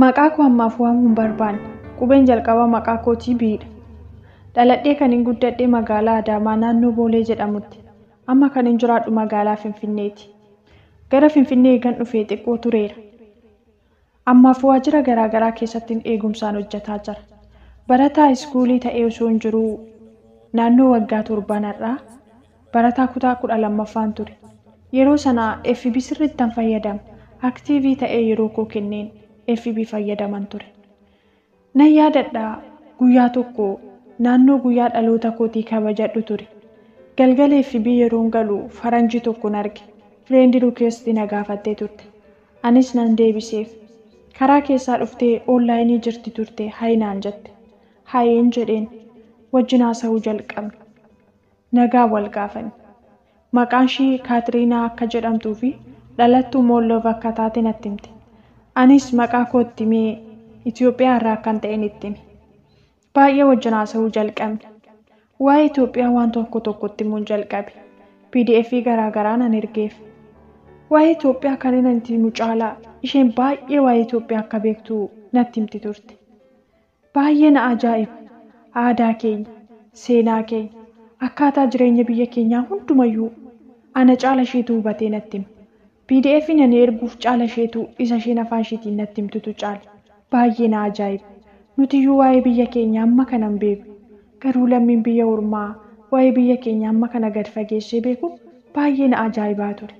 Maqaa koo ammaaf waamuu hin barbaanne. Qubeen jalqabaa maqaa kootii B'dha. Dhaladhee kanin guddadhe magaalaa Adaamaa naannoo Boolee jedhamutti. Amma kanin jiraadhu magaalaa Finfinneeti. Gara Finfinnee eegan dhufee xiqqoo tureera. Ammaaf waajjira garaagaraa keessatti eegumsaan hojjetaa jira. Barataa iskuulii ta'ee osoo hin jiruu naannoo waggaa torbanarraa barataa kutaa 12ffaan ture. Yeroo sana FB sirriittan fayyadama. Active ta'ee yeroo koo kenneen FB fayyadaman ture. Nan yaadadha guyyaa tokko naannoo guyyaa dhaloota kootii kabajadhu ture. Galgala FB yeroon galu faranjii tokkon arge. Friend request na gaafattee turte. Anis nan deebiseef. Karaa keessaa dhuftee online jirti turte hi naan jette. Hi'n jedheen. Wajjin haasa'uu jalqabne. Nagaa wal gaafanne. Maqaan ishii Kaatiriinaa akka jedhamtuu fi dhalattuu Moolloov akka taate natti himte. Anis maqaa kootti himee Itoophiyaa irraa akkan ta'en itti hime. Baay'ee wajjin haasa'uu jalqabne. Waa'ee Itoophiyaa waan tokko tokkotti himuun jalqabe. PDF garaagaraa nan ergeef. Waa'ee Itoophiyaa kan inni itti himu caalaa isheen baay'ee waa'ee Itoophiyaa akka beektu natti himti turte. Baay'ee na ajaa'iba. Aadaa keenya, seenaa keenya, akkaataa jireenya biyya keenyaa hundumayyuu ana caala isheetu hubatee natti hima. PDF ani erguuf caala isheetu isa isheen afaan isheetiin natti himtutu caala. Baay'ee na ajaa'iba. Nutiyyuu waa'ee biyya keenyaa amma kana hin beeknu. Garuu lammiin biyya ormaa waa'ee biyya keenyaa amma kana gad fageessee beeku baay'ee na ajaa'ibaa ture.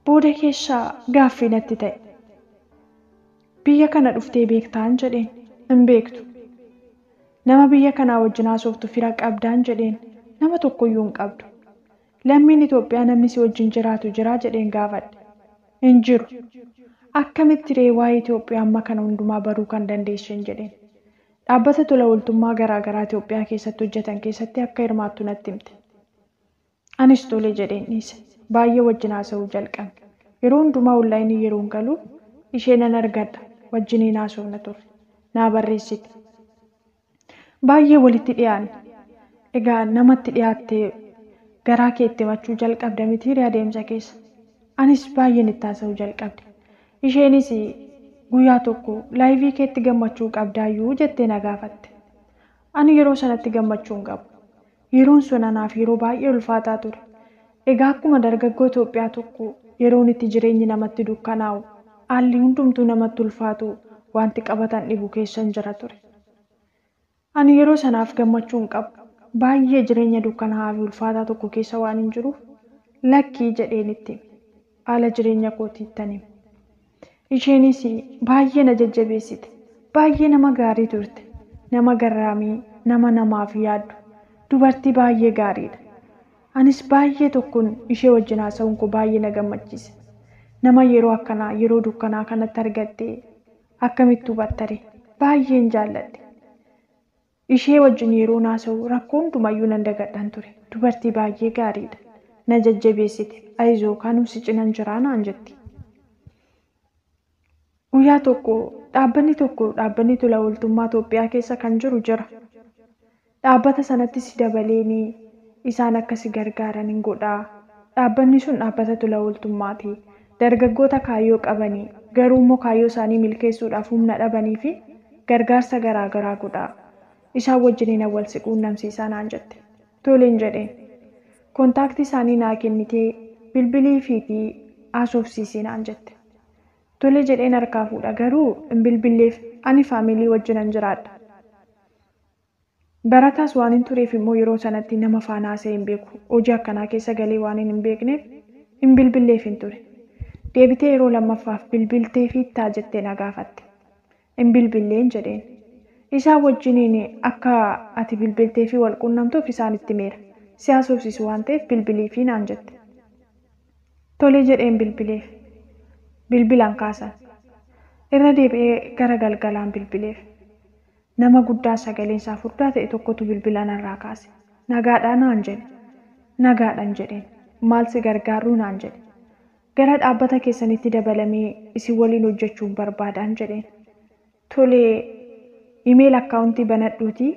Booda keessaa gaaffii natti ta'e. Biyya kana dhuftee beektaan jedheen. Hin beektu. Nama biyya kanaa wajjin haasoftu fira qabdaan jedheen. Nama tokkoyyuu hin qabdu. Lammiin Itoophiyaa namni si wajjin jiraatu jiraa jedheen gaafadhe. Hin jiru. Akkamitti ree waa'ee Itoophiyaa amma kana hundumaa baruu kan dandeessan jedheen. Dhaabbata tola ooltummaa garaagaraa Itoophiyaa keessatti hojjetan keessatti akka hirmaattu natti himte. Anis tole jedheen dhiise. Baay'ee wajjin haasa'uu jalqabne. Yeroo hundumaa online yeroon galu ishee nan argadha. Wajjiniin haasofna turre. Naa barreessite. Baay'ee walitti dhiyaanne. Egaa namatti dhiyaattee garaa kee itti himachuu jalqabda miti adeemsa keessa. Anis baay'een itti haasa'uu jalqabde. Isheenis guyyaa tokko live keetti gammachuu qabdaayyuu jettee na gaafatte. Ani yeroo sanatti gammachuu hin qabu. Yeroon sun anaaf yeroo baay'ee ulfaataa ture. Egaa akkuma dargaggoo Itoophiyaa tokko yeroon itti jireenyi namatti dukkanaa'u, haalli hundumtuu namatti ulfaatu wanti qabatan dhibu keessan jira ture. Ani yeroo sanaaf gammachuu hin qabu. Baay'ee jireenya dukkanaa'aa fi ulfaataa tokko keessa waan hin jiruuf lakkii jedheen itti hime. Haala jireenya kootiittan hime. Isheenis baay'ee na jajjabeessite. Baay'ee nama gaarii turte. Nama garraamii, nama namaaf yaaddu. Dubartii baay'ee gaariidha. Anis baay'ee tokkoon ishee wajjin haasa'uun koo baay'ee na gammachiise. Nama yeroo akkanaa yeroo dukkanaa kanatti argattee akkamitti hubattare baay'een jaalladhe. Ishee wajjin yeroo haasa'u rakkoo hundumayyuu nan dagadhan ture. Dubartii baay'ee gaariidha. Na jajjabeessite. Ayizoo kanuu si cinan jiraa naan jetti. Guyyaa tokko dhaabbanni tokko dhaabbanni tola ooltummaa Itoophiyaa keessa kan jiru jira. Dhaabbata sanatti si dabaleenii isaan akka si gargaaran hin godhaa. Dhaabbanni sun dhaabbata tola ooltummaati. Dargaggoota kaayyoo qabanii garuu immoo kaayyoo isaanii milkeessuudhaaf humna dhabanii fi gargaarsa garaagaraa godhaa. Isaan wajjiniin wal si quunnamsiisaa naan jette. Toleen jedheen. Contact isaanii naa kennitee bilbilii fiitii haasofsiisii naan jette. Tole jedheen harkaa fuudha garuu hin bilbilleef ani family wajjinan jiraadha. Barataas waan hin tureef immoo yeroo sanatti nama faana haasa'ee hin beeku. Hojii akkanaa keessa galee waan hin beekneef hin bilbilleef hin ture. Deebitee yeroo lammaffaaf bilbiltee fiittaa jettee na gaafatte. Hin bilbilleen jedheen. Isaan wajjiniin akka ati bilbiltee fi wal quunnamtuuf isaan itti himeera. Si haasofsiisu waan ta'eef bilbilii fi naan jette. Tole jedheen bilbileef. Bilbilan kaasan. Irra deebi'ee gara galgalaan bilbileef. Nama guddaa sagaleen isaa furdaa ta'e tokkotu bilbila narraa kaase. Nagaadhaa naan jedhe. Nagaadhaan jedheen. Maal si gargaaruu naan jedhe. Gara dhaabbata keessanitti dabalamee isin waliin hojjechuun barbaadaan jedheen. Tole email account banadhuutii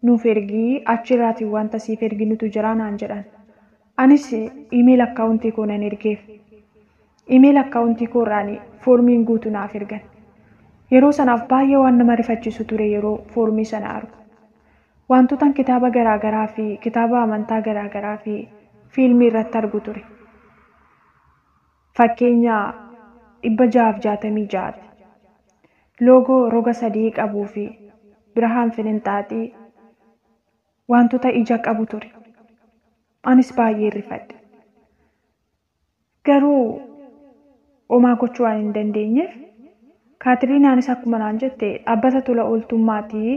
nuuf ergii achirraatiin wanta siif erginutu jira naan jedhan. Anis email account koo nan ergeef. Email account koorraan foormiin guutuu naaf ergan. Yeroo sanaaf baay'ee waan nama rifachiisu ture yeroo foormii sana argu. Wantootaan kitaaba garaagaraa fi kitaaba amantaa garaagaraa fi fiilmii irratti argu ture. Fakkeenya 666. Loogoo roga sadii qabuu fi Birhaan Filinxaaxii wantoota ija qabu ture. Anis baay'ee rifadhe. Garuu homaa gochuu waan hin dandeenyeef Kaatiriinaanis akkuma naan jette dhaabbata tola ooltummaatii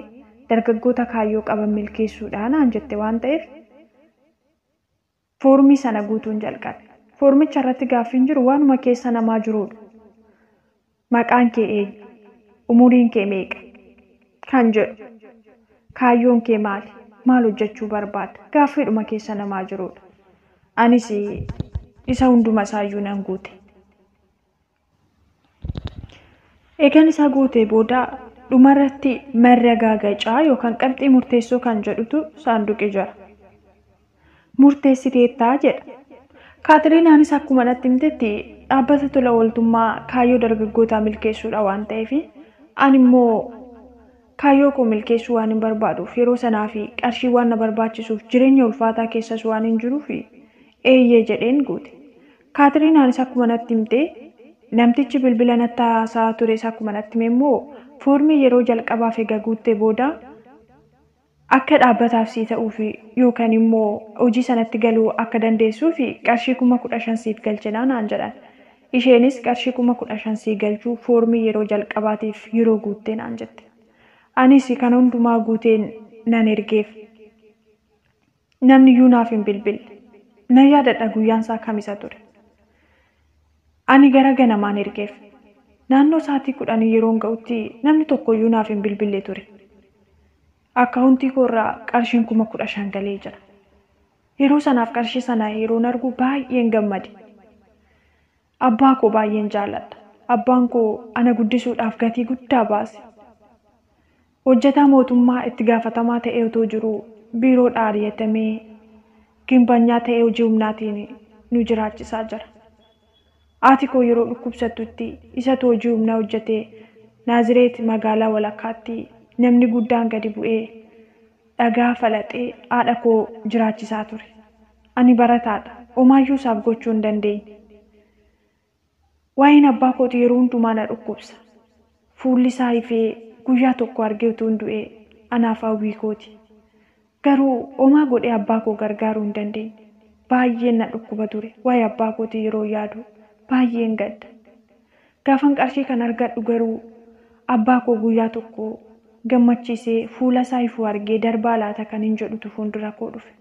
dargaggoota kaayyoo qaban milkeessuudha naan jette waan ta'eef foormii sana guutuun jalqabe. Foormicha irratti gaaffiin jiru waanuma keessa namaa jirudha. Maqaan kee eenyu? Umuriin kee meeqa? Kan jedhu. Kaayyoon kee maali? Maal hojjechuu barbaadda? Gaaffiidhuma keessa namaa jirudha. Anis isa hunduma isaayyuu nan guute. Eegan isa guutee booda dhumarratti marragaagacaa yookaan qabxii murteessoo kan jedhutu saanduqi jira. Murteessiteettaa jedha. Kaatiriinaanis akkuma natti himtetti dhaabbata tola ooltummaa kaayyoo dargaggootaa milkeessuudha waan ta'eef ani immoo kaayyoo koo milkeessuu waan hin barbaaduuf yeroo sanaa fi qarshii waan na barbaachisuuf jireenya ulfaataa keessas waan hin jiruuf eeyyee jedheen guute. Kaatiriinaanis akkuma natti himte namtichi bilbila natti haasa'aa tures akkuma natti hime immoo foormii yeroo jalqabaaf eega guuttee booda akka dhaabbataaf sii ta'uuf yookaan immoo hojii sanatti galuu akka dandeessuuf qarshii 15,000 siif galchinaa naan jedhan. Isheenis qarshii 15,000 sii galchuu foormii yeroo jalqabaatiif yeroo guuttee naan jette. Anis kan hundumaa guuteen nan ergeef. Namni iyyuu naaf hin bilbille. Nan yaadadha guyyaan isaa kamisa ture. Ani gara ganamaan ergeef. Naannoo sa'aatii 10 yeroon ga'utti namni tokkoyyuu naaf hin bilbille ture. Akkaawuntii koorraa qarshiin 15,000 galee jira. Yeroo sanaaf qarshii sana yeroon argu baay'een gammade. Abbaa koo baay'een jaalladha. Abbaan koo ana guddisuudhaaf gatii guddaa baase. Hojjetaa mootummaa itti gaafatamaa ta'ee otoo jiruu biiroodhaa ari'atamee gimbanyaa ta'ee hojii humnaatiin nu jiraachisaa jira. Haati koo yeroo dhukkubsattutti isatu hojii humnaa hojjetee Naazireet magaalaa walakkaatti namni guddaan gadi bu'ee dhagaa falaxee haadha koo jiraachisaa ture. Ani barataadha. Homaayyuu isaaf gochuu hin dandeenye. Waa'een abbaa kootii yeroo hundumaa na dhukkubsa. Fuulli isaa ifee guyyaa tokko argee utuu hin du'ee anaaf hawwii kooti. Garuu homaa godhee abbaa koo gargaaruu hin dandeenye. Baay'een na dhukkuba ture. Waa'ee abbaa kootii yeroo yaadu baay'een gadda. Gaafan qarshii kan argadhu garuu abbaa koo guyyaa tokko gammachiisee fuula isaa ifuu argee darbaa laata kan hin jedhutu fuuldura koo dhufe.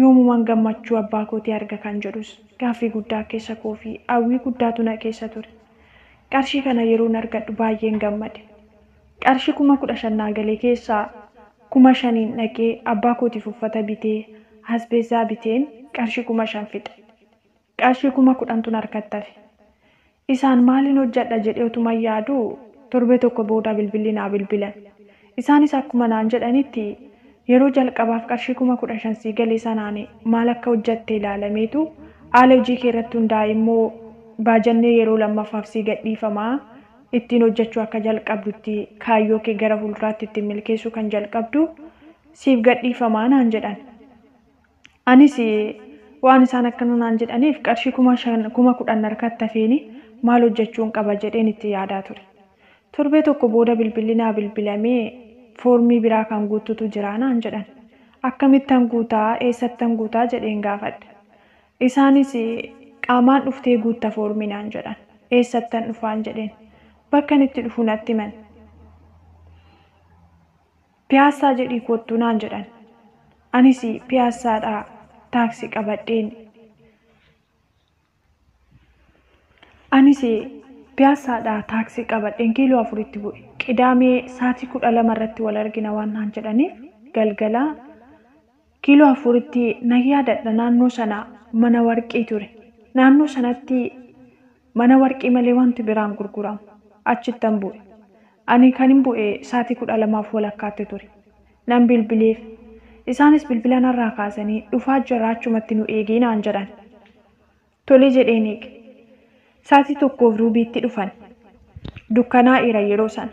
Yoomumaan gammachuu abbaa kootii arga kan jedhus gaaffii guddaa keessa koo fi hawwii guddaatu na keessa ture. Qarshii kana yeroon argadhu baay'een gammade. Qarshii 15,000 naa galee keessaa 5,000 dhaqee abbaa kootiif uffata bitee asbeezaa biteen qarshii 5,000 fixe. Qarshii 10,000 harkatti hafe. Isaan maaliin hojjedha jedhee utuma yaadu torbee tokko booda bilbilli naa bilbilan. Isaanis akkuma naan jedhanitti yeroo jalqabaaf qarshii 15,000 sii galee sanaan maal akka hojjette ilaalameetu haala hojii kee irratti hundaa'e immoo baajannee yeroo lammaffaaf sii gadhiifamaa ittiin hojjechuu akka jalqabdutti kaayyoo kee gara fuulduraatti ittiin milkeessuu kan jalqabdu siif gadhiifamaa naan jedhan. Anis waan isaan akkana naan jedhaniif qarshii 10,000 harkatti hafeeni maal hojjechuun qaba jedheen itti yaadaa ture. Torbee tokko booda bilbilli naa bilbilamee foormii biraa kan guututu jira naan jedhan. Akkamittan guutaa eessattan guutaa jedheen gaafadhe. Isaanis qaamaan dhuftee guutta foormii naan jedhan. Eessattan dhufaan jedheen. Bakka inni itti dhufu natti himan. Piyaassaa jedhii kottu naan jedhan. Anis piyaassaadhaa taaksii qabadheen. Anis piyaassaadhaa taaksii qabadheen kiiloo 4tti bu'e. Qidaamee sa'aatii 12 irratti wal argina waan naan jedhaniif galgala kiiloo 4tti nan yaadadha. Naannoo sana mana warqii ture. Naannoo sanatti mana warqii malee wanti biraan gurguramu. Achittan bu'e. Ani kan hin bu'e sa'aatii 12:30 ture. Nan bilbileef. Isaanis bilbila narraa kaasanii dhufaa jirra achumatti nu eegii naan jedhan. Tole jedheen eege. Sa'aatii 1:15 dhufan. Dukkanaa'eera yeroo sana.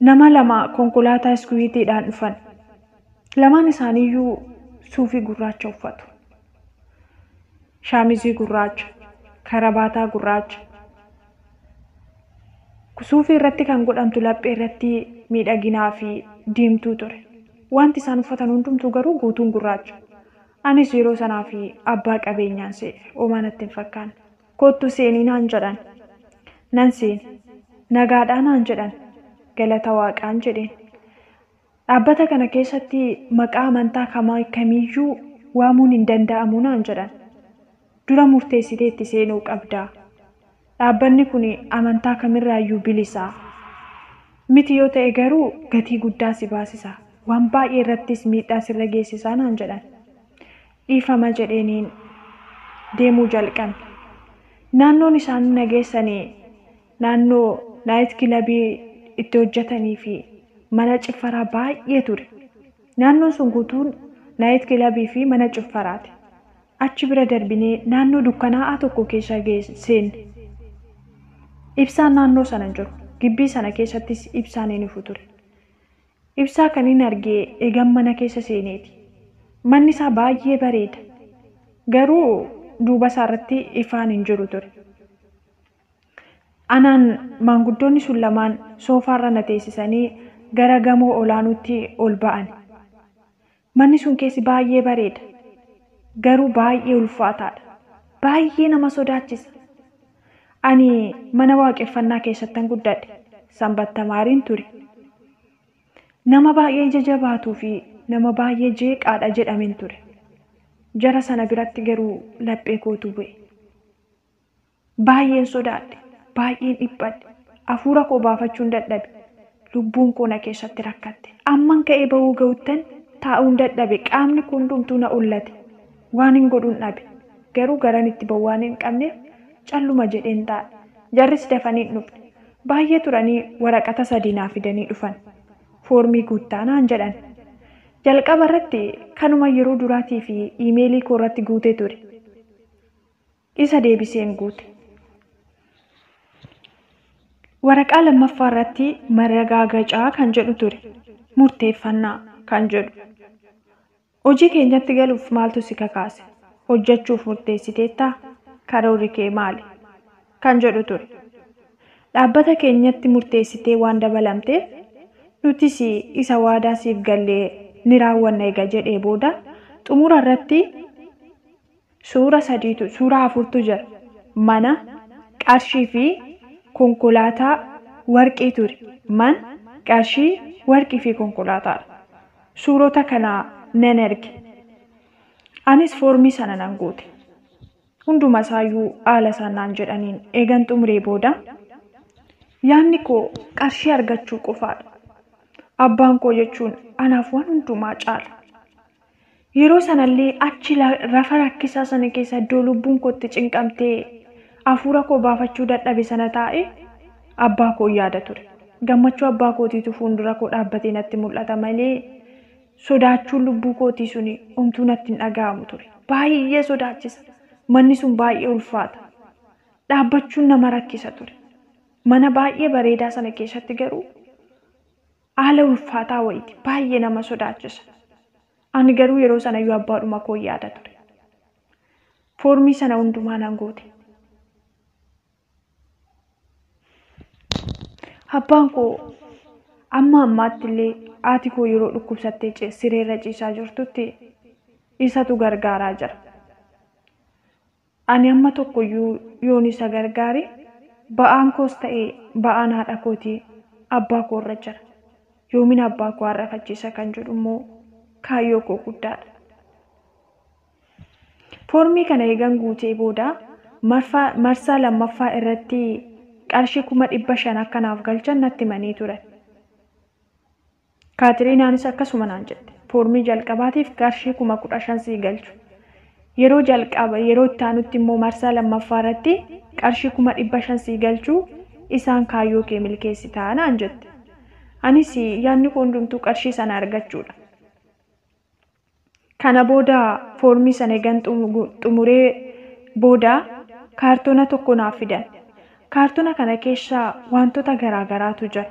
Nama lama konkolaataa iskuwiitiidhaan dhufan. Lamaan isaaniiyyuu suufii gurraacha uffatu. Shaamizii gurraacha, karabaataa gurraacha. Suufii irratti kan godhamtu laphee irratti miidhaginaa fi diimtuu ture. Wanti isaan uffatan hundumtuu garuu guutuun gurraacha. Anis yeroo sanaa fi abbaa qabeenyaan se'e homaa natti hin fakkaanne. Kottu seenii naan jedhan. Nan seene. Nagaadhaa naan jedhan. Galata waaqaan jedheen. Dhaabbata kana keessatti maqaa amantaa kamiiyyuu waamuun hin danda'amu naan jedhan. Dura murteessitee itti seenuu qabdaa. Dhaabbanni kun amantaa kamirraayyuu bilisaa. Miti yoo ta'e garuu gatii guddaa si baasisa. Waan baay'ee irrattis miidhaa sirra geessisaa naan jedhan. Dhiifama jedheeniin deemuu jalqabne. Naannoon isaan na geessanii naannoo naayit kilabii itti hojjetanii fi mana ciffaraa baay'ee ture. Naannoon sun guutuun naayit kilabii fi mana ciffaraati. Achi bira darbinee naannoo dukkanaa'aa tokko keessa seenne. Ibsaan naannoo sana hin jiru. Gibbii sana keessattis ibsaan hin ifu ture. Ibsaa kan hin argee eegan mana keessa seeneeti. Manni isaa baay'ee bareeda. Garuu duuba isaa irratti ifaan hin jiru ture. Anaan maanguddoonni sun lamaan soofaarra na teessisanii gara gamoo olaanuutti ol ba'an. Manni sun keessi baay'ee bareeda. Garuu baay'ee ulfaataadha. Baay'ee nama sodaachisa. Ani mana waaqeffannaa keessattan guddadhe. Sanbattamaariin ture. Nama baay'ee ija jabaatuu fi nama baay'ee jeeqaadha jedhameen ture. Jara sana biratti garuu laphee kootu bu'e. Baay'een sodaadhe. Baay'een dhiphadhe. Hafuura koo baafachuun dadhabe. Lubbuun koo na keessatti rakkatte. Amman ka'ee ba'uu ga'uttan taa'uun dadhabe. Qaamni koo hundumtuu na ollate. Waan hin godhuun dhabe. Garuu garan itti ba'u waan hin qabneef calluma jedheen taa'e. Jarris dafanii hin dhufne. Baay'ee turanii waraqata sadii naa fidanii dhufan. Foormii guuttaa naan jedhan. Jalqaba irratti kanuma yeroo duraatii fi iimeelii koo irratti guutee ture. Isa deebiseen guute. Waraqaa lammaffaa irratti maragaagacaa kan jedhu ture. Murteeffannaa kan jedhu. Hojii keenyatti galuuf maaltu si kakaase? Hojjechuuf murteessiteettaa? Karoorri kee maali? Kan jedhu ture. Dhaabbata keenyatti murteessitee waan dabalamteef nutis isa waadaa siif gallee ni raawwanna eega jedhee booda xumura irratti suura sadiitu suura afurtu jira. Mana, qarshii fi konkolaataa warqii ture. Man, qarshii, warqii fi konkolaataadha. Suurota kana nan erge. Anis foormii sana nan guute. Hunduma isaayyuu haala isaan naan jedhaniin eegan xumuree booda yaadni koo qarshii argachuu qofaadha. Abbaan koo jechuun anaaf waan hundumaa caala. Yeroo sanallee achi rafa rakkisaa sana keessa iddoo lubbuun kootti cinqamtee hafuura koo baafachuu dadhabe sana taa'e abbaa koo yaada ture. Gammachuu abbaa kootiitu fuuldura koo dhaabbatee natti mul'ata malee sodaachuun lubbuu kootii suni homtuu natti hin dhaga'amu ture. Baay'ee sodaachisa. Manni sun baay'ee ulfaata. Dhaabbachuun nama rakkisa ture. Mana baay'ee bareedaa sana keessatti garuu haala ulfaataa wayiiti. Baay'ee nama sodaachisa. Ani garuu yeroo sanayyuu abbaadhuma koo yaada ture. Foormii sana hundumaa nan goote. Abbaan koo amma ammaatti illee haati koo yeroo dhukkubsattee sireerra ciisaa jirtutti isatu gargaaraa jira. Ani amma tokkoyyuu yoon isa gargaare ba'aan koos ta'e ba'aan haadha kootii abbaa koo irra jira. Yoomin abbaa koo harrafachiisa kan jedhu immoo kaayyoo koo guddaadha. Foormii kana eegan guutee booda marsaa lammaffaa irratti qarshii 500,000 akkanaaf galchan natti himanii turan. Kaatiriinaanis akkasuma naan jette. Foormii jalqabaatiif qarshii 15,000 sii galchu. Yeroo jalqaba yeroo itti aanutti immoo marsaa lammaffaa irratti qarshii 500,000 sii galchuu isaan kaayyoo kee milkeessitaa naan jette. Anis yaadni koo hundumtuu qarshii sana argachuudha. Kana booda foormii sana eegan xumuree booda kaartoona tokko naaf fidan. Kaartoona kana keessa wantoota garaagaraatu jira.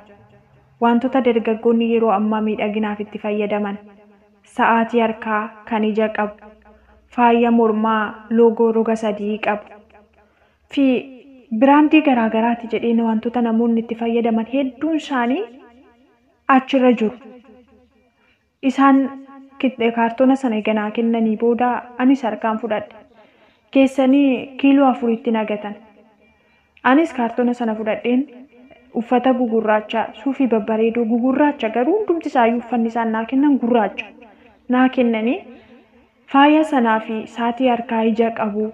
Wantoota dargaggoonni yeroo ammaa miidhaginaaf itti fayyadaman. Sa'aatii harkaa kan ija qabu, faaya mormaa loogoo roga sadii qabu fi biraandii garaagaraati jedheen wantoota namoonni itti fayyadaman hedduun isaanii achirra jiru. Isaan kaartoona sana eega naa kennanii booda anis harkaan fudhadhe. Geessanii kiiloo afuritti nagatan. Anis kaartoona sana fudhadheen uffata gugurraacha suufii babbareedoo gugurraacha garuu hundumti isaayyuu uffanni isaan naa kennan gurraacha naa kennanii faaya sanaa fi sa'aatii harkaa ija qabu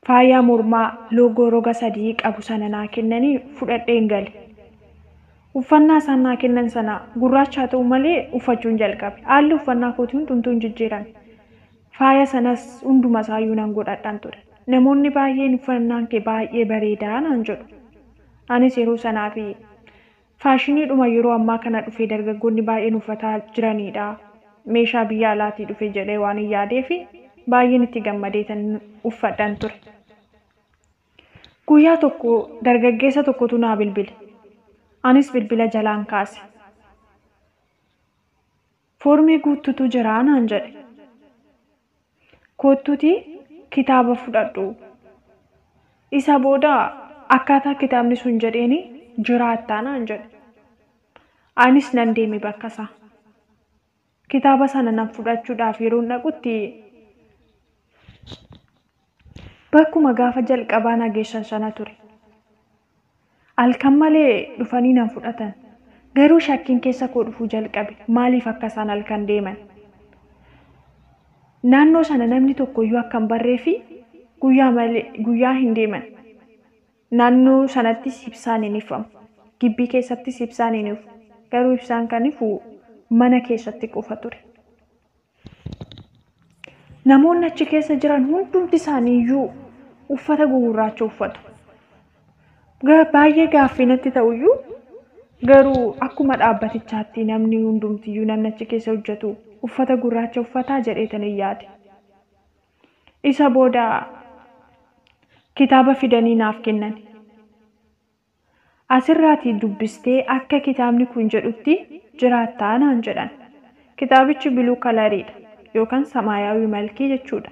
faaya mormaa loogoo roga sadii qabu sana naa kennanii fudhadheen gale. Uffannaa isaan naa kennan sana gurraacha haa ta'u malee uffachuun jalqabe. Haalli uffannaa kootii hundumtuu hin jijjiirame. Faaya sanas hunduma isaayyuu nan godhadhaan ture. Namoonni baay'een uffannaan kee baay'ee bareedaa naan jedhu. Anis yeroo sanaa fi faashiniidhuma yeroo ammaa kana dhufee dargaggoonni baay'een uffataa jiranidha. Meeshaa biyya alaatii dhufe jedhee waan hin yaadeef baay'een itti gammadee tan uffadhaan ture. Guyyaa tokko dargaggeessa tokkotu naa bilbile. Anis bilbila jalaan kaase. Foormii guuttutu jira naan jedhe. Kottuutii kitaaba fudhadhu. Isa booda akkaataa kitaabni sun jedheeni jiraattaa naan jedhe. Anis nan deeme bakka isaa. Kitaaba sana nan fudhachuudhaaf yeroo dhaqutti bakkuma gaafa jalqabaa na geessan sana ture. Halkan malee dhufanii nan fudhatan. Garuu shakkiin keessa koo dhufuu jalqabe. Maaliif akka isaan halkan deeman? Naannoo sana namni tokkoyyuu akka hin barree fi guyyaa hin deeman. Naannoo sanattis ibsaan hin ifamu. Gibbii keessattis ibsaan hin ifu. Garuu ibsaan kan ifu mana keessatti qofa ture. Namoonni achi keessa jiran hundumti isaaniiyyuu uffata gugurraacha uffatu. Baay'ee gaaffii natti ta'uyyuu garuu akkuma dhaabbatichaatti namni hundumtiyyuu namni achi keessa hojjetu uffata gurraacha uffataa jedheetan hin yaade. Isa booda kitaaba fidanii naaf kennan. Asirraatii dubbistee akka kitaabni kun jedhutti jiraattaa naan jedhan. Kitaabichi biluu kalariidha yookaan samaayaawii malkii jechuudha.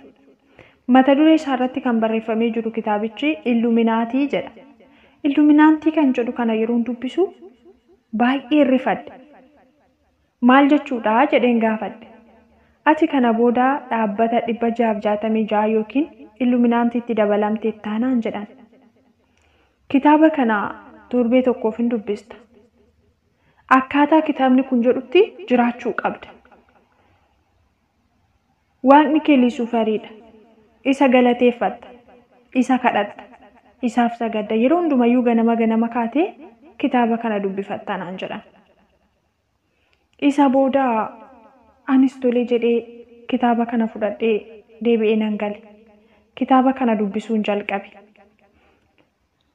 Mata duree isaarratti kan barreeffamee jiru kitaabichi Illuminaatii jedha. Illuminaantii kan jedhu kana yeroon dubbisu baay'ee rifadhe. Maal jechuudha jedheen gaafadhe. Ati kana booda dhaabbata 666 yookiin Illuminaantiitti dabalamtee taanaan jedhan. Kitaaba kana torbee tokkoof hin dubbista. Akkaataa kitaabni kun jedhutti jiraachuu qabda. Waaqni kee Luusifariidha. Isa galateeffatta. Isa kadhatta. Isaaf sagadda. Yeroo hundumayyuu ganama ganama kaatee kitaaba kana dubbifatta naan jedhan. Isa booda anis tolee jedhee kitaaba kana fudhadhee deebi'ee nan gale. Kitaaba kana dubbisuun jalqabe.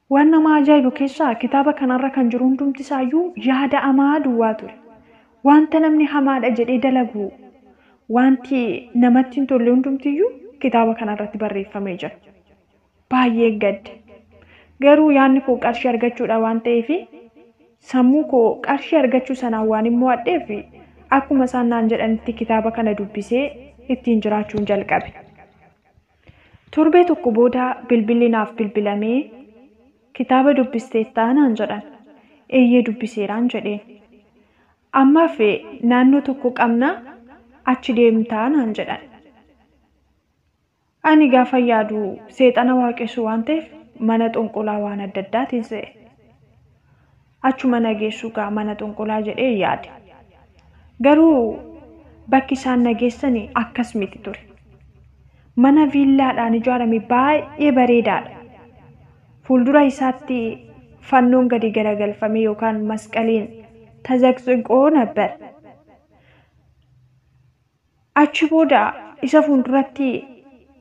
Waan nama ajaa'ibu keessaa kitaaba kanarra kan jiru hundumti isaayyuu yaada hamaa duwwaa ture. Wanta namni hamaadha jedhee dalagu, wanti namatti hin tolle hundumtiyyuu kitaaba kanarratti barreeffamee jira. Baay'ee gadde. Garuu yaadni koo qarshii argachuudha waan ta'eef sammuu koo qarshii argachuu sanaan waan hin mo'adheef akkuma isaan naan jedhanitti kitaaba kana dubbisee ittiin jiraachuun jalqabe. Torbee tokko booda bilbilli naaf bilbilamee kitaaba dubbisteettaa naan jedhan. Eeyyee dubbiseeraan jedheen. Ammaaf naannoo tokko qabna achi deemtaa naan jedhan. Ani gaafa yaadu seexana waaqessu waan ta'eef mana xonqolaa waan adda addaatiin se'e. Achuma nageessu gaa mana xonqolaa jedhee yaade. Garuu bakki isaan nageessani akkas miti ture. Mana viillaadhaan ijaarame baay'ee bareedaadha. Fuuldura isaatti fannoon gadi garagalfame yookaan masqaliin tazaqziqoo nabbar. Achi booda isa fuulduratti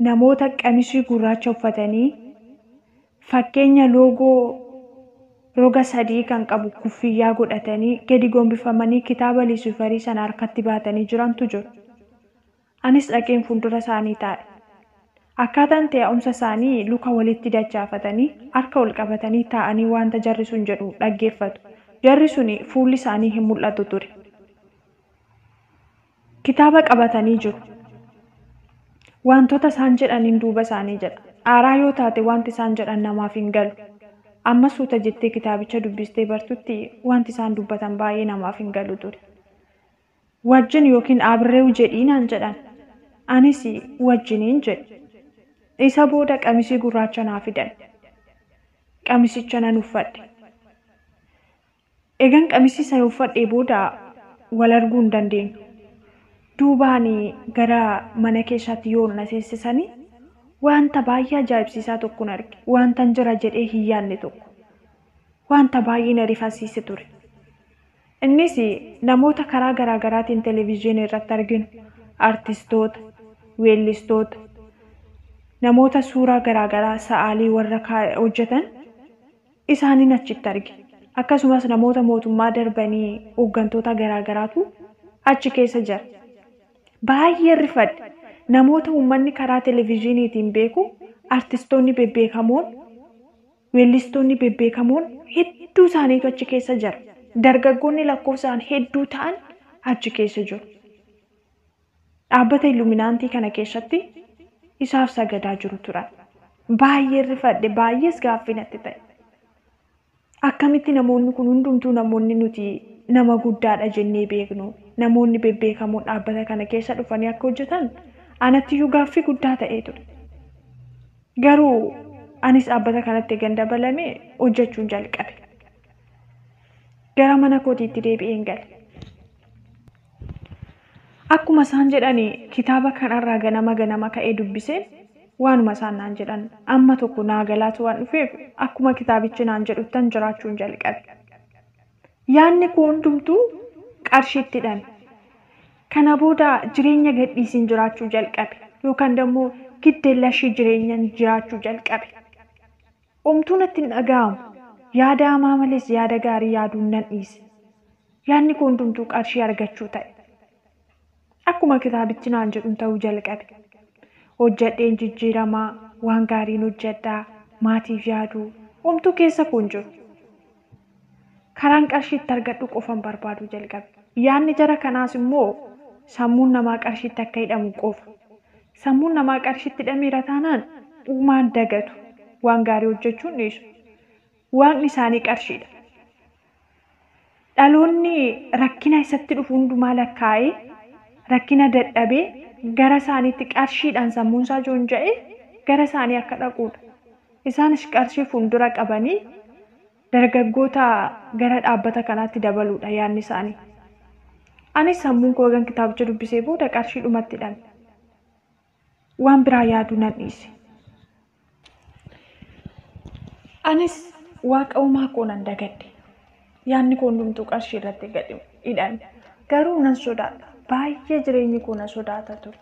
namoota qamisii gurraacha uffatanii fakkeenya loogoo roga sadii kan qabu kuffiyyaa godhatanii gadi gombifamanii kitaaba Luusifarii sana harkatti baatanii jirantu jiru. Anis dhaqeen fuuldura isaanii taa'e. Akkaataan taa'umsa isaanii luka walitti dachaafatanii harka ol qabatanii taa'anii wanta jarri sun jedhu dhaggeeffatu. Jarri sun fuulli isaanii hin mul'atu ture. Kitaaba qabatanii jiru. Wantoota isaan jedhaniin duuba isaanii jedha. Aaraa yoo taate wanti isaan jedhan namaaf hin galu. Amma suuta jettee kitaabicha dubbistee bartutti wanti isaan dubbatan baay'ee namaaf hin galu ture. Wajjin yookiin abreewu jedhii naan jedhan. Anis wajjiniin jedhe. Isa booda qamisii gurraacha naa fidan. Qamisicha nan uffadhe. Egan qamisii sana uffadhee booda wal arguu hin dandeenyu. Duubaan gara mana keessaatti yoo na seensisanii wanta baay'ee ajaa'ibsiisaa tokkon arge. Wantan jira jedhee hin yaadne tokko. Wanta baay'ee na rifaasiise ture. Innis namoota karaa garaa garaatiin televezyiinii irratti arginu, artistoota, weellistoota, namoota suuraa garaa garaa sa'aalii warra hojjetan isaaniin achitti arge. Akkasumas namoota mootummaa darbanii hooggantoota garaa garaatu achi keessa jira. Baay'ee rifadhe. Namoota uummanni karaa televezyiiniitiin beeku, artistoonni bebbeekamoon, weellistoonni bebbeekamoon hedduu isaaniitu achi keessa jira. Dargaggoonni lakkoofsaan hedduu ta'an achi keessa jiru. Dhaabbata Illuminaantii kana keessatti isaaf sagadaa jiru turan. Baay'ee rifadhe, baay'ees gaaffii natti ta'e. Akkamitti namoonni kun hundumtuu namoonni nuti nama guddaadha jennee beeknu, namoonni bebbeekamoon dhaabbata kana keessa dhufanii akka hojjetan anattiyyuu gaaffii guddaa ta'ee ture. Garuu anis dhaabbata kanatti egan dabalamee hojjechuun jalqabe. Gara mana kootiitti deebi'een gale. Akkuma isaan jedhanii kitaaba kanarraa ganama ganama ka'ee dubbiseen waanuma isaan naan jedhan amma tokko naa galaatu waan dhufeef akkuma kitaabichi naan jedhuttan jiraachuun jalqabe. Yaadni koo hundumtuu qarshiitti hidhame. Kana booda jireenya gadhiisiin jiraachuu jalqabe yookaan immoo giddeellashii jireenyaan jiraachuu jalqabe. Omtuu natti hin dhaga'amu. Yaada hamaa malees yaada gaarii yaaduun nan dhiise. Yaadni koo hundumtuu qarshii argachuu ta'e. Akkuma kitaabichi naan jedhuun ta'uu jalqabe. Hojjedheen jijjiiramaa, waan gaariin hojjedhaa, maatiif yaaduu, omtuu keessa koo hin jiru. Karaan qarshii itti argadhu qofan barbaaduu jalqabe. Yaadni jara kanaas immoo sammuun namaa qarshiitti akka hidhamu qofa. Sammuun namaa qarshiitti hidhameera taanaan uumaan dagatu, waan gaarii hojjechuun dhiisu. Waaqni isaanii qarshiidha. Dhaloonni rakkina isatti dhufu hundumaa lakkaa'ee rakkina dadhabee gara isaaniitti qarshiidhaan sammuun isaa joonja'ee gara isaanii akka dhaquudha. Isaanis qarshii fuuldura qabanii dargaggoota gara dhaabbata kanaatti dabaluudha yaadni isaanii. Anis sammuun koo egan kitaabicha dubbisee booda qarshiidhumatti hidhame. Waan biraa yaaduu nan dhiise. Anis waaqa uumaa koo nan dagadhe. Yaadni koo hundumtuu qarshii irratti hidhame. Garuu nan sodaadha. Baay'ee jireenyi koo na sodaata ture.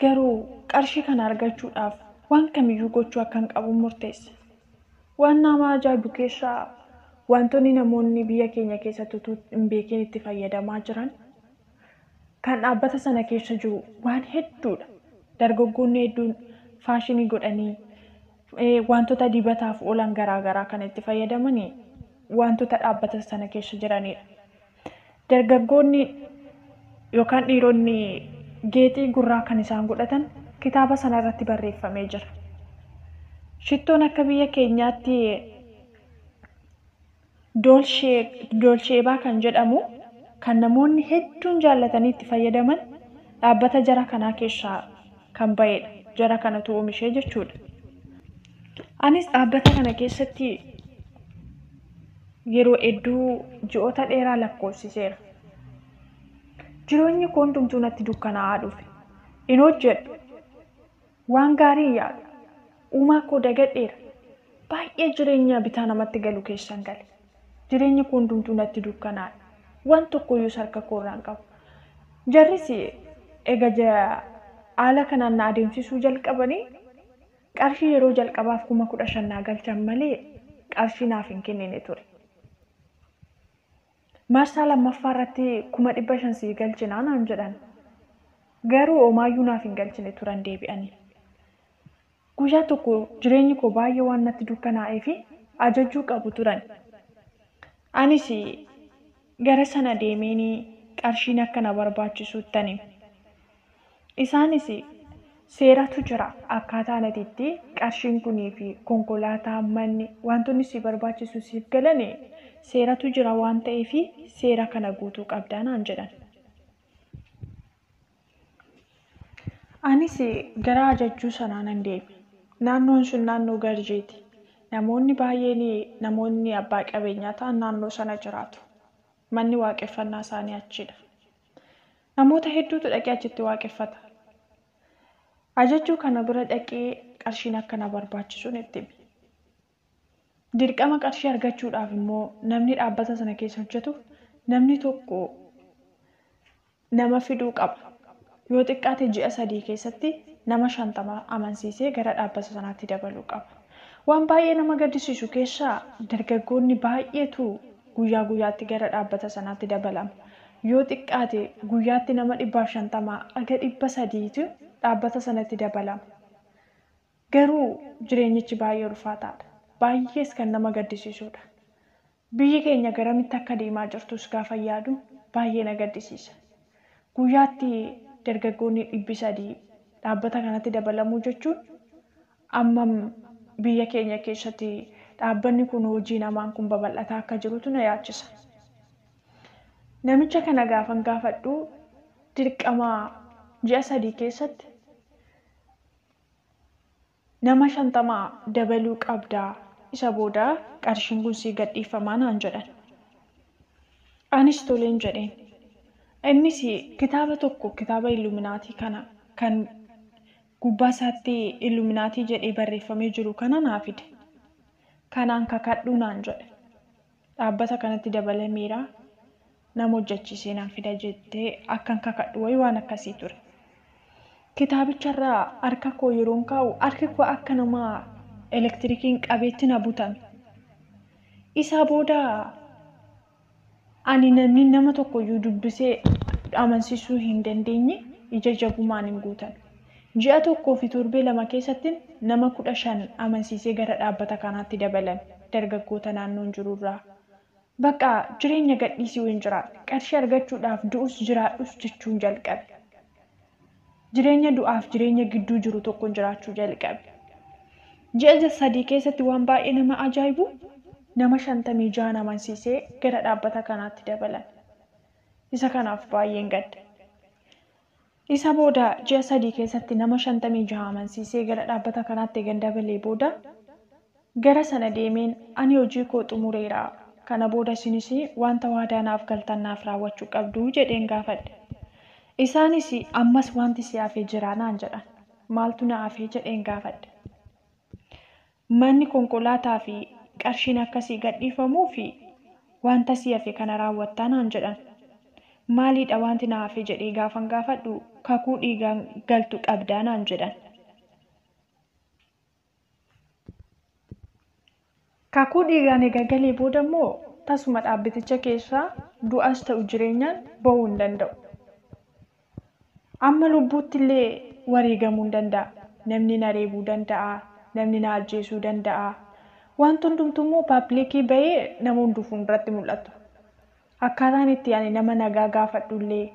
Garuu qarshii kana argachuudhaaf waan kamiyyuu gochuu akkan qabu murteesse. Waan nama ajaa'ibu keessaa wantoonni namoonni biyya keenya keessatti utuu hin beekin itti fayyadamaa jiran kan dhaabbata sana keessa jiru waan hedduudha. Dargaggoonni hedduun faashinii godhanii wantoota dibataaf oolan garaagaraa kan itti fayyadamanii wantoota dhaabbata sana keessa jiranidha. Dargaggoonni yookaan dhiironni geexii gurraa kan isaan godhatan kitaaba sana irratti barreeffamee jira. Shittoon akka biyya keenyaatti doolsheebaa kan jedhamu kan namoonni hedduun jaallatanii itti fayyadaman dhaabbata jara kanaa keessaa kan ba'edha. Jara kanatu oomishee jechuudha. Anis dhaabbata kana keessatti yeroo hedduu ji'oota dheeraa lakkoofsiseera. Jireenyi koo hundumtuu natti dukkanaa'aa dhufe. Hin hojjedhu. Waan gaarii hin yaadu. Uumaa koo dagadheera. Baay'ee jireenya bitaa namatti galu keessan gale. Jireenyi koo hundumtuu natti dukkanaa'e. Waan tokkoyyuu harka koo irraa hin qabu. Jarris egaa haala kanaan na adeemsisuu jalqabanii qarshii yeroo jalqabaaf 15,000 naa galchan malee qarshii naaf hin kennine ture. Marsaa lammaffaa irratti 500,000 sii galchinaa naan jedhan. Garuu homaayyuu naaf hin galchine turan deebi'anii. Guyyaa tokko jireenyi koo baay'ee waan natti dukkanaa'ee fi ajajjuu qabu turan. Anis gara sana deemeen qarshiin akka na barbaachisuuttan hime. Isaanis seeratu jira akkaataa ati itti qarshiin kunii fi konkolaataa manni wantoonni si barbaachisu siif galan seeratu jira waan ta'eef seera kana guutuu qabdaa naan jedhan. Anis gara ajajjuu sanaa nan deeme. Naannoon sun naannoo Garjeeti. Namoonni baay'een namoonni abbaa qabeenyaa ta'an naannoo sana jiraatu. Manni waaqeffannaa isaanii achidha. Namoota hedduutu dhaqee achitti waaqeffata. Ajajjuu kana bira dhaqee qarshiin akka na barbaachisuun itti hime. Dirqama qarshii argachuudhaaf immoo namni dhaabbata sana keessa hojjetu namni tokko nama fiduu qaba. Yoo xiqqaate ji'a 3 keessatti nama 50 amansiisee gara dhaabbata sanaatti dabaluu qaba. Waan baay'ee nama gaddisiisu keessaa dargaggoonni baay'eetu guyyaa guyyaatti gara dhaabbata sanaatti dabalama. Yoo xiqqaate guyyaatti nama 150 haga 300tu dhaabbata sanatti dabalama. Garuu jireenyichi baay'ee ulfaataadha. Baay'ees kan nama gaddisiisudha. Biyyi keenya garamitti akka deemaa jirtus gaafa yaadu baay'ee na gaddisiisa. Guyyaatti dargaggoonni 300 dhaabbata kanatti dabalamuu jechuun ammam biyya keenya keessatti dhaabbanni kun hojii namaan kun babal'ataa akka jirutu na yaachisa. Namicha kana gaafan gaafadhu dirqama ji'a 3 keessatti nama 50 dabaluu qabdaa isa booda qarshiin kun sii gadhiifamaa naan jedhan. Anis toleen jedheen. Innis kitaaba tokko kitaaba Illuminaatii kana kan gubbaa isaatti Illuminaatii jedhee barreeffamee jiru kana naa fide. Kanaan kakadhuu naan jedhe. Dhaabbata kanatti dabalameera nama hojjechiisee naan fida jettee akkan kakadhu wayii waan akkasii ture. Kitaabicharraa harka koo yeroon kaa'u harki koo akka nama elektirikiin qabeetti na butame. Isa booda ani namni nama tokkoyyuu dubbisee amansiisuu hin dandeenye ija jabumaan hin guutan. Ji'a 1 fi torbee 2 keessatti nama 15 amansiisee gara dhaabbata kanaatti dabalame dargaggoota naannoon jirurraa. Bakka jireenya gadhiisuu hin jiraanne qarshii argachuudhaaf du'us jiraadhus jechuun jalqabe. Jireenya du'aaf jireenya gidduu jiru tokkoon jiraachuu jalqabe. Ji'a 3 keessatti waan baay'ee nama ajaa'ibu nama 56 amansiisee gara dhaabbata kanaatti dabalame. Isa kanaaf baay'een gadda. Isa booda ji'a 3 keessatti nama 56 amansiisee gara dhaabbata kanaatti eegan dabalee booda gara sana deemeen ani hojii koo xumureera. Kana booda isinis wanta waadaa naaf galtan naaf raawwachuu qabdu jedheen gaafadhe. Isaanis ammas wanti si hafee jira naan jedhan. Maaltu na hafee jedheen gaafadhe. Manni konkolaataa fi qarshiin akkasii gadhiifamuu fi wanta si hafe kana raawwattaa naan jedhan. Maaliidha wanti na hafe jedhee gaafan gaafadhu kakuu dhiigaan galtu qabdaa naan jedhan. Kakuu dhiigaan egaa galee booda immoo tasuma dhaabbaticha keessaa du'as ta'u jireenyaan bahuu hin danda'u. Amma lubbuutti illee wareegamuu hin danda'a. Namni na reebuu danda'a. Namni na ajjeesuu danda'a. Wanti hundumtuu immoo paappilikii bahee nama hunduu fuulduratti mul'atu. Akkaataan itti ani nama nagaa gaafadhu illee,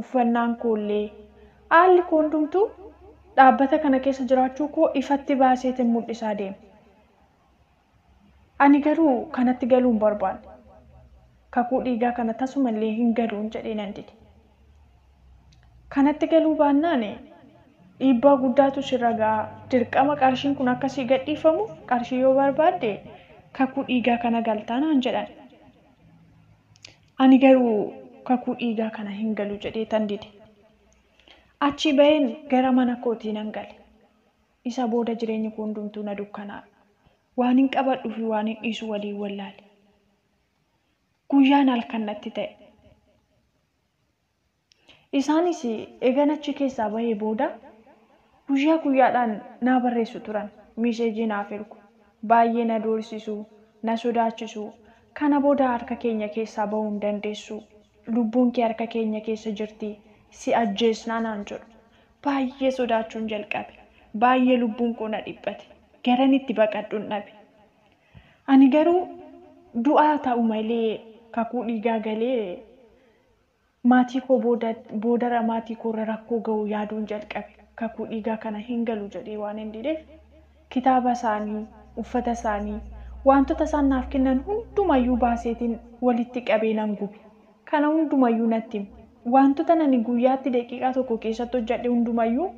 uffannaan koo illee, haalli koo hundumtuu dhaabbata kana keessa jiraachuu koo ifatti baaseetiin mul'isaa deema. Ani garuu kanatti galuu hin barbaanne. Kakuu dhiigaa kana tasumallee hin galuun jedhee nan dide. Kanatti galuu baannaan dhiibbaa guddaatu sirra ga'a. Dirqama qarshiin kun akkasii gadhiifamu qarshii yoo barbaadde kakuu dhiigaa kana galtaa naan jedhan. Ani garuu kakuu dhiigaa kana hin galu jedhee tan dide. Achi baheen gara mana kootii nan gale. Isa booda jireenyi koo hundumtuu na dukkanaa'e. Waan hin qabadhuu fi waan hin dhiisu waliin wallaale. Guyyaan halkan natti ta'e. Isaanis eegan achi keessaa bahee booda guyyaa guyyaadhaan naa barreessu turan. Miseejii naaf ergu. Baay'ee na doorsisu, na sodaachisu. Kana booda harka keenya keessaa bahuu hin dandeessu. Lubbuun kee harka keenya keessa jirti. Si ajjeesnaa naan jedhu. Baay'ee sodaachuun jalqabe. Baay'ee lubbuun koo na dhiphate. Garan itti baqadhuun dhabe. Ani garuu du'aa ta'u malee kakuu dhiigaa galee maatii koo boodara maatii koorra rakkoo ga'u yaaduun jalqabe. Kakuu dhiigaa kana hin galu jedhee waan hin dideef kitaaba isaanii, uffata isaanii, wantoota isaan naaf kennan hundumayyuu baaseetiin walitti qabee nan gube. Kana hundumayyuu natti himu. Wantoota nani guyyaatti daqiiqaa tokko keessatti hojjedhe hundumayyuu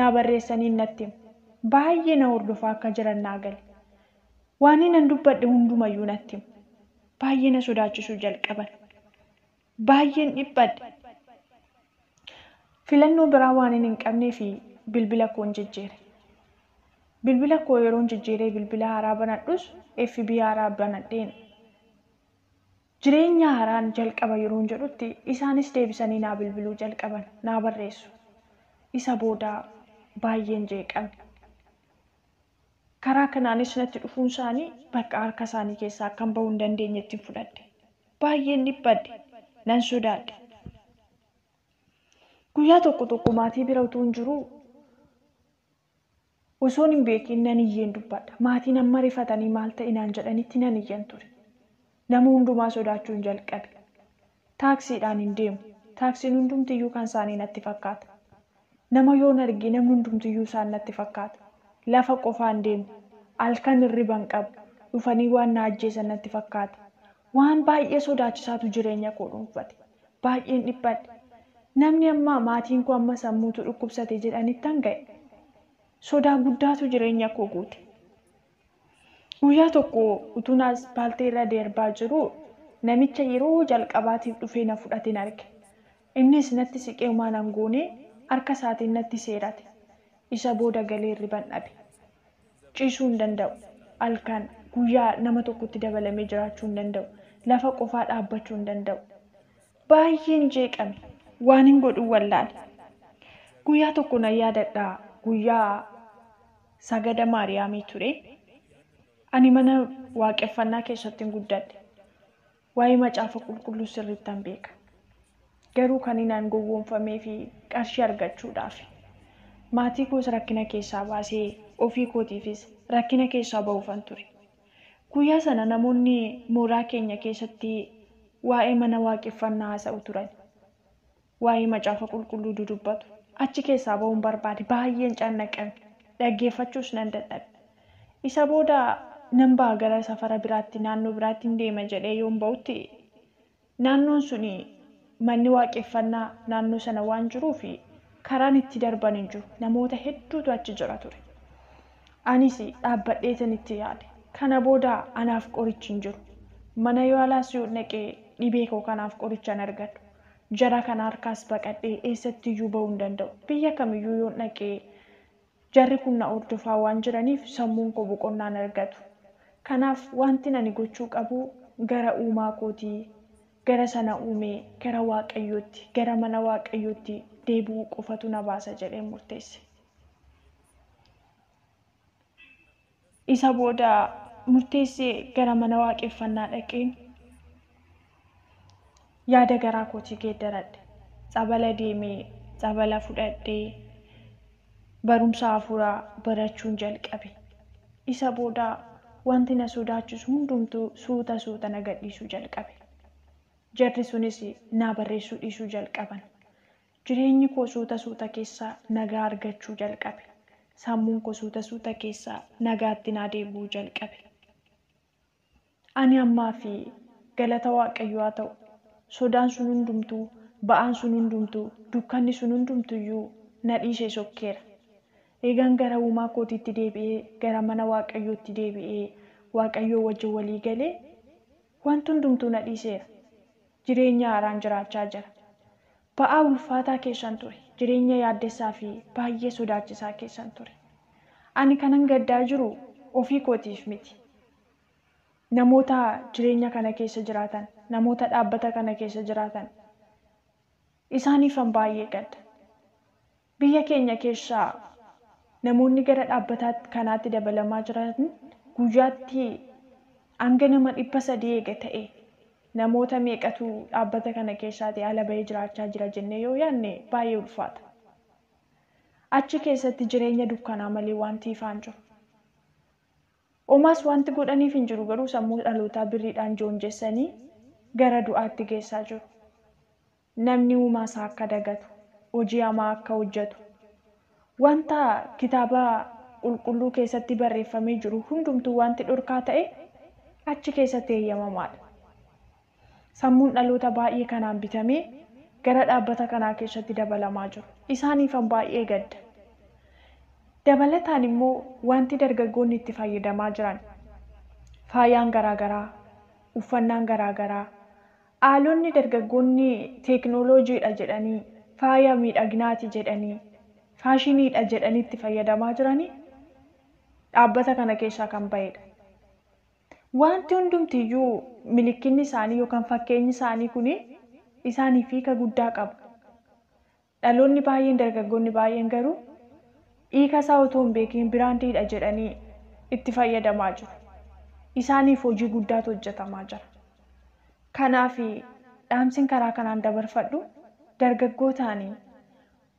naa barreessanii natti himu. Baay'ee na hordofaa akka jiran naa gale. Waan nan dubbadhe hundumayyuu natti himu. Baay'ee na sodaachisuu jalqaban. Baay'een dhiphadhe. Filannoo biraa waan hin qabnee fi bilbila koon jijjiire. Bilbila koo yeroon jijjiiree bilbila haaraa banadhus FB haaraa banadheen jireenya haaraan jalqaba yeroon jedhutti isaanis deebisanii naa bilbiluu jalqaban, naa barreessu. Isa booda baay'een jeeqame. Karaa kanaanis natti dhufuun isaanii bakka harka isaanii keessaa akkan bahuu hin dandeenyetti fudhadhe. Baay'een dhiphadhe, nan sodaadhe. Guyyaa tokko tokko maatii bira utuu hin jiruu osoon hin beekin nan iyyeen dubbadha. Maatiin amma rifatanii maal ta'e naan jedhanitti nan iyyan ture. Nama hundumaa sodaachuun jalqabe. Taaksiidhaan hin deemu. Taaksiin hundumtiyyuu kan isaanii natti fakkaata. Nama yoon arge namni hundumtiyyuu isaan natti fakkaata. Lafa qofaan deemu. Halkan hirriba hin qabu. Dhufanii waan na ajjeesan natti fakkaata. Waan baay'ee sodaachisaatu jireenya koo dhuunfate. Baay'een dhiphadhe. Namni amma maatiin koo amma sammuutu dhukkubsate jedhanittan ga'e. Sodaa guddaatu jireenya koo guute. Guyyaa tokko utuun aspaaltii irra darbaa jiru namicha yeroo jalqabaatiif dhufee na fudhateen arge. Innis natti siqee homaa nan goone harka isaatiin natti seerate. Isa booda galee hirriban dhabe. Ciisuu hin danda'u. Halkan guyyaa nama tokkotti dabalamee jiraachuu hin danda'u. Lafa qofaa dhaabbachuu hin danda'u. Baay'een jeeqame. Waan hin godhu wallaale. Guyyaa tokko nan yaadadha. Guyyaa sagada Maariyaamii ture. Ani mana waaqeffannaa keessatti hin guddadhe. Waa'ee macaafa qulqulluu sirriittan beeka. Garuu kan inaan gowwoomfamee fi qarshii argachuudhaaf. Maatii koos rakkina keessaa baasee ofii kootiifis rakkina keessaa ba'uufan ture. Guyyaa sana namoonni mooraa keenya keessatti waa'ee mana waaqeffannaa haasa'u turan. Waa'ee macaafa qulqulluu dudubbatu. Achi keessaa ba'uun barbaade baay'een cannaqame. Dhaggeeffachuus nan dadhabe. Isa booda nan ba'a gara safara biraatti naannoo biraatti hin deema jedhee yoon ba'utti naannoon suni manni waaqeffannaa naannoo sana waan jiruuf karaan itti darban hin jiru. Namoota hedduutu achi jira ture. Anis dhaabbadheetan itti yaade. Kana booda anaaf qorichi hin jiru. Mana yaalaas yoo dhaqee dhibee koo kanaaf qoricha hin argadhu. Jara kana harkaas baqadhee eessattiyyuu ba'uu hin danda'u. Biyya kamiyyuu yoo dhaqee jarri kun na hordofaa waan jiraniif sammuun koo boqonnaa hin argatu. Kanaaf wanti ani gochuu qabu gara uumaa kootii, gara sana uumee, gara waaqayyootti, gara mana waaqayyootti deebi'uu qofatu na baasa jedhee murteesse. Isa booda murteessee gara mana waaqeffannaa dhaqeen yaada garaa kootii geeddaradhe. Tsabala deemee, tsabala fudhadhee barumsa hafuuraa barachuun jalqabe. Isa booda wanti na sodaachisu hundumtuu suuta suuta na gadhiisuu jalqabe. Jarri sunis naa barreessuu dhiisuu jalqaban. Jireenyi koo suuta suuta keessaa nagaa argachuu jalqabe. Sammuun koo suuta suuta keessaa nagaatti naa deebi'uu jalqabe. Ani ammaa fi galata waaqayyoo haa ta'u sodaan sun hundumtuu, ba'aan sun hundumtuu, dukkanni sun hundumtuyyuu na dhiisee sokkeera. Eegaan gara uumaa kootiitti deebi'ee, gara mana waaqayyootti deebi'ee, waaqayyoo wajjin walii galee wanti hundumtuu na dhiiseera. Jireenya haaraan jiraachaa jira. Ba'aa ulfaataa keessan ture. Jireenya yaaddessaa fi baay'ee sodaachisaa keessan ture. Ani kanan gaddaa jiru ofii kootiif miti. Namoota jireenya kana keessa jiraatan, namoota dhaabbata kana keessa jiraatan, isaaniifan baay'ee gadda. Biyya keenya keessaa namoonni gara dhaabbata kanaatti dabalamaa jiran guyyaatti hanga nama 300 eega ta'e Namoota meeqatu dhaabbata kana keessaatii ala bahee jiraachaa jira jennee yoo yaadne baay'ee ulfaata. Achi keessatti jireenya dukkanaa malee wanti ifaan jiru. Omaas wanti godhaniif hin jiru, garuu sammuu dhalootaa birriidhaan joonjessanii gara du'aatti geessaa jiru. Namni uumaa isaa akka dagatu, hojii hamaa akka hojjetu, wanta kitaaba qulqulluu keessatti barreeffamee jiru hundumtuu wanti dhorkaa ta'e achi keessatti eeyyamamaadha. Sammuun dhaloota baay'ee kanaan bitamee gara dhaabbata kanaa keessatti dabalamaa jiru. Isaaniifan baay'ee gadda. Dabalataan immoo wanti dargaggoonni itti fayyadamaa jiran faayaan garaagaraa, uffannaan garaagaraa, haalonni dargaggoonni teeknooloojiidha jedhanii, faaya miidhaginaati jedhanii, faashiniidha jedhanii itti fayyadamaa jiranii dhaabbata kana keessaa kan bahedha. Wanti hundumtiyyuu milikkinni isaanii yookaan fakkeenyi isaanii kun isaaniif hiika guddaa qaba. Dhaloonni baay'een, dargaggoonni baay'een garuu hiika isaa otoo hin beekiin biraandiidha jedhanii itti fayyadamaa jiru. Isaaniif hojii guddaatu hojjetamaa jira. Kanaaf dhaamsin karaa kanaan dabarfadhu dargaggootaanii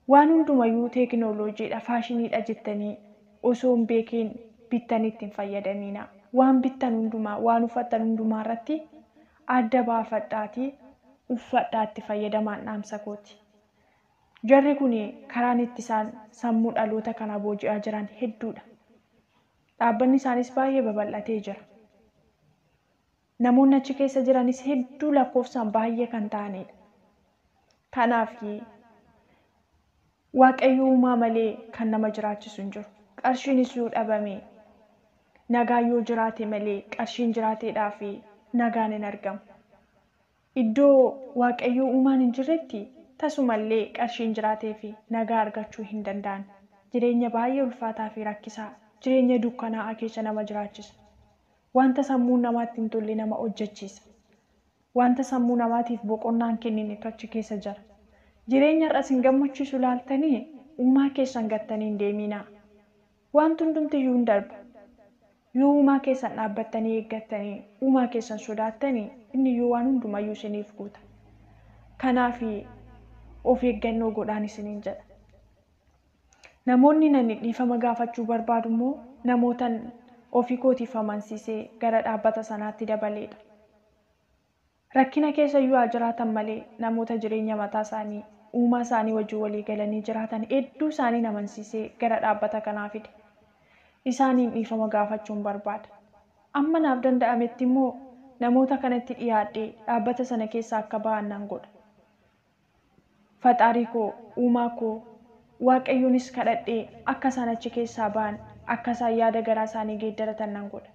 waan hundumayyuu teeknooloojiidha, faashiniidha jettanii osoo hin beekiin bittanii ittiin fayyadamiina. Waan bittan hundumaa, waan uffattan hundumaa irratti adda baafadhaatii uffadhaa itti fayyadamaan dhaamsa kooti. Jarri kun karaan itti isaan sammuu dhaloota kanaa booji'aa jiran hedduudha. Dhaabbanni isaanis baay'ee babal'atee jira. Namoonni achi keessa jiranis hedduu lakkoofsaan baay'ee kan ta'anidha. Kanaaf Waaqayyo uumaa malee kan nama jiraachisu hin jiru. Qarshiinis yoo dhabame, nagaan yoo jiraate malee qarshiin jiraateedhaa fi nagaan hin argamu. Iddoo Waaqayyo uumaan hin jirretti tasumallee qarshiin jiraatee fi nagaa argachuu hin danda'an. Jireenya baay'ee ulfaataa fi rakkisaa, jireenya dukkanaa'aa keessa nama jiraachisa. Wanta sammuu namaatti hin tolle nama hojjechiisa. Wanta sammuu namaatiif boqonnaa hin kenninetu achi keessa jira. Jireenya har'as hin gammachiisu laaltanii uumaa keessan gattanii hin deeminaa. Wanti hundumtiyyuu hin darba. Yoo uumaa keessan dhaabbattanii eeggattanii, uumaa keessan sodaattanii, inni iyyuu waan hundumayyuu isiniif guuta. Kanaaf of eeggannoo godhaan isiniin jedha. Namoonni nani dhiifama gaafachuu barbaadu immoo namootan ofii kootiif amansiisee gara dhaabbata sanaatti dabaleedha. Rakkina keessa iyyuu haa jiraatan malee namoota jireenya mataa isaanii uumaa isaanii wajjin walii galanii jiraatan hedduu isaanii amansiisee gara dhaabbata kanaa fide. Isaaniin dhiifama gaafachuun barbaada. Amma naaf danda'ametti immoo namoota kanatti dhiyaadhee dhaabbata sana keessaa akka ba'an nan godha. Faxaarii koo, uumaa koo, Waaqayyoonis kadhadhee akka isaan achi keessaa ba'an, akka isaan yaada garaa isaanii geeddaratan nan godha.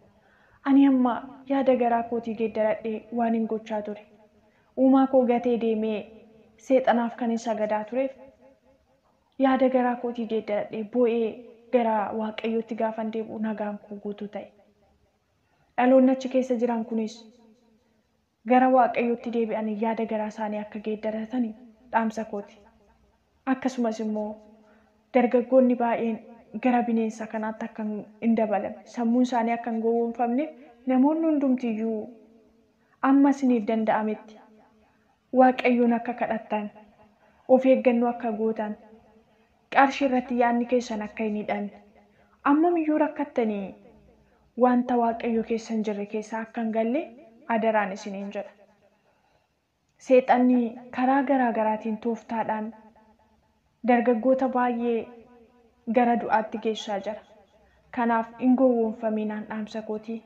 Ani amma yaada garaa kootii geeddaradhee waan hin gochaa ture. Uumaa koo gatee deemee seexanaaf kan hin sagadaa tureef yaada garaa kootii geeddaradhee boo'ee gara Waaqayyootti gaafan deebi'u nagaan koo guutuu ta'e. Dhaloonni achi keessa jiran kunis gara Waaqayyootti deebi'anii yaada garaa isaanii akka geeddaratanii dhaamsa kooti. Akkasumas immoo dargaggoonni baay'een gara bineensa kanaatti akka hin dabalamne, sammuun isaanii akka hin gowwoomfamneef namoonni hundumtiyyuu amma isiniif danda'ametti Waaqayyoon akka kadhattan, of eeggannoo akka gootan, qarshii irratti yaadni keessan akka hin hidhamne, ammamiyyuu rakkattanii wanta Waaqayyo keessa hin jirre keessaa akka hin galle adaraan isiniin jedha. Seexanni karaa garaa garaatiin tooftaadhaan dargaggoota baay'ee gara du'aatti geessaa jira. Kanaaf hin gowwoomfaminaan dhaamsa kootii.